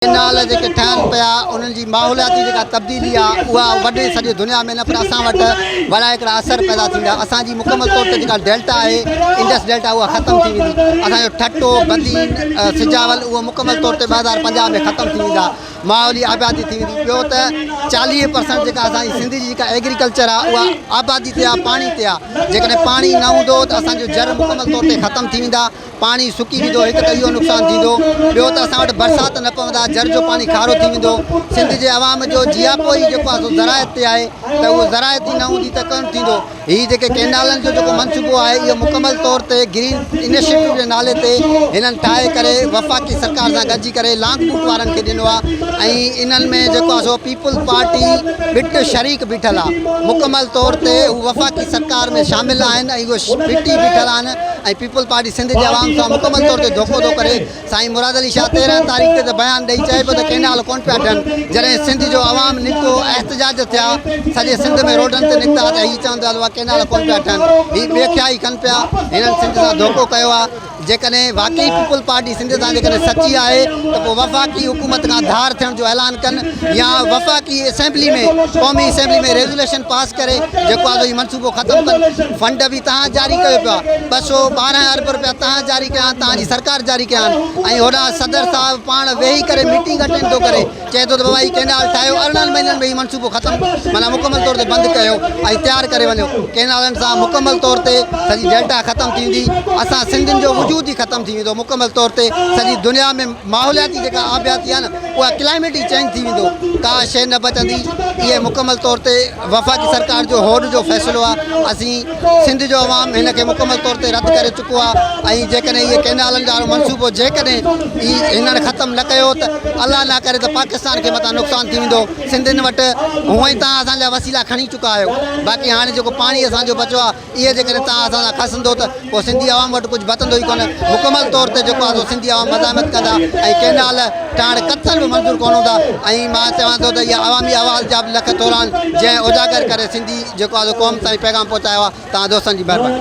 Canal جيڪي ٺهن پيا انهن جي ماحولياتي جيڪا تبديلي آهي اها وڏي سڄي دنيا ۾ نه پر اسان وٽ وڏا هڪڙا اثر پيدا ٿيندا اسان جي مڪمل طور تي جيڪا ڊيلٽا آهي انڊس ڊيلٽا اها ختم ٿي ويندي اسان جو ٺٽو بدين سجاول اهو مڪمل طور تي 2050 ۾ ختم ٿي ويندا ماحولي آبادي ٿي ويندي ٻيو ته 40% جيڪا اسان جي سنڌ جي جيڪا ايگريڪلچر آهي اها آبادي تي آهي پاڻي تي آهي جيڪڏهن پاڻي نه هوندو ته اسان جو جر مڪمل طور تي ختم ٿي ويندا پاڻي سڪي ويندو هڪ ته اهو نقصان ٿيندو ٻيو ته اسان وٽ برسات نه پوندا جر جو پاڻي کارو ٿي ويندو سنڌ جي عوام جو جياپو ئي جيڪو آهي سو زراعت تي آهي ته اهو زراعت ئي نه هوندي ته ڪونه ٿيندو هي جيڪي ڪينالن جو جيڪو منصوبو آهي اهو مڪمل طور تي گرين انيشيٽو جي نالي تي هنن ٺاهي ڪري وفاقي سرڪار سان گڏجي ڪري لانگ بوٽ وارن کي ڏنو آهي ۽ انهن ۾ جيڪو آهي سو پيپلز پارٽي ٻٽ شريڪ بيٺل آهي مڪمل طور تي هو وفاقي سرڪار ۾ شامل آهن ۽ اهو ٻٽ ئي بيٺل آهن ۽ پيپلز پارٽي سنڌ جي عوام سان مڪمل طور تي ڌوڪو ٿو ڪري. سائين مراد علي شاهه 13 تاريخ تي ته بيان ڏئي چئي پيو ته ڪئنال ڪونه پيا ٺهن، جڏهن سنڌ جو عوام نڪتو احتجاج ٿيا سڄي سنڌ ۾ روڊن تي نڪتا ته هي چون پيا ته اها ڪئنال ڪونه پيا ٺهن، هي بي خيائي ڪن پيا، هنن سنڌ سان ڌوڪو ڪيو آهي. جيڪڏهن واقعي پيپلز پارٽي سنڌ سان جيڪڏهن سچي آهي ته پوء وفاقي حڪومت کان ڌار ٿيڻ جو اعلان ڪن يا وفاقي اسيمبلي ۾ قومي اسيمبلي ۾ ريزوليشن پاس ڪري جيڪو آهي سو هي منصوبو ختم ڪن. فنڊ به توهان جاري ڪيو پيو آهي، 212 ارب رپيا توهان جاري ڪيا آهن، توهان جي سرڪار جاري ڪيا آهن ۽ هوڏانهن صدر صاحب پاڻ ويهي ڪري ميٽنگ اٽينڊ ٿو ڪري، چئي ٿو ته بابا هي ڪئنال ٺاهيو، 18 مهينن ۾ هي منصوبو ختم معنيٰ مڪمل طور تي بند ڪيو ۽ تيار ڪري وڃو، ڪئنالن سان مڪمل طور تي سڄي ڊيلٽا ختم ٿي ويندي، اسان سنڌين جو وجود ئي ختم ٿي ويندو، مڪمل طور تي سڄي دنيا ۾ ماحولياتي جيڪا آبياتي آهي نه اها ڪلائميٽ ئي چينج ٿي ويندو، ڪا شيء نه بچندي، اهي مڪمل طور تي وفاقي سرڪار جو هوڏ جو فيصلو آهي، اسين سنڌ جو عوام هن کي مڪمل طور تي رد ڪري چڪو آهي ۽ جيڪڏهن اهي ڪئنالن وارو منصوبو جيڪڏهن هي هنن ختم نه ڪيو ته الله نه ڪري ته پاڪستان کي متان نقصان ٿي ويندو، سنڌين وٽ هونئن ئي توهان اسان جا وسيلا کڻي چڪا آهيو باقي هاڻي جيڪو پاڻي اسان جو بچيو آهي اهي جيڪڏهن توهان اسان سان کسندو ته پوء سنڌي عوام وٽ ڪجهه بچندو ئي ڪونه، مڪمل طور تي جيڪو آهي سو سنڌي عوام مزاحمت ڪندا ۽ ڪئنال ٺاهڻ قطعاً به منظور ڪونه هوندا ۽ مان چوان ٿو ته اها عوامي آواز جا به لک ٿورا آهن جنهن اجاگر ڪري سنڌي جيڪو آهي سو قوم تائين پيغام پهچايو آهي توهان دوستن جي مهرباني.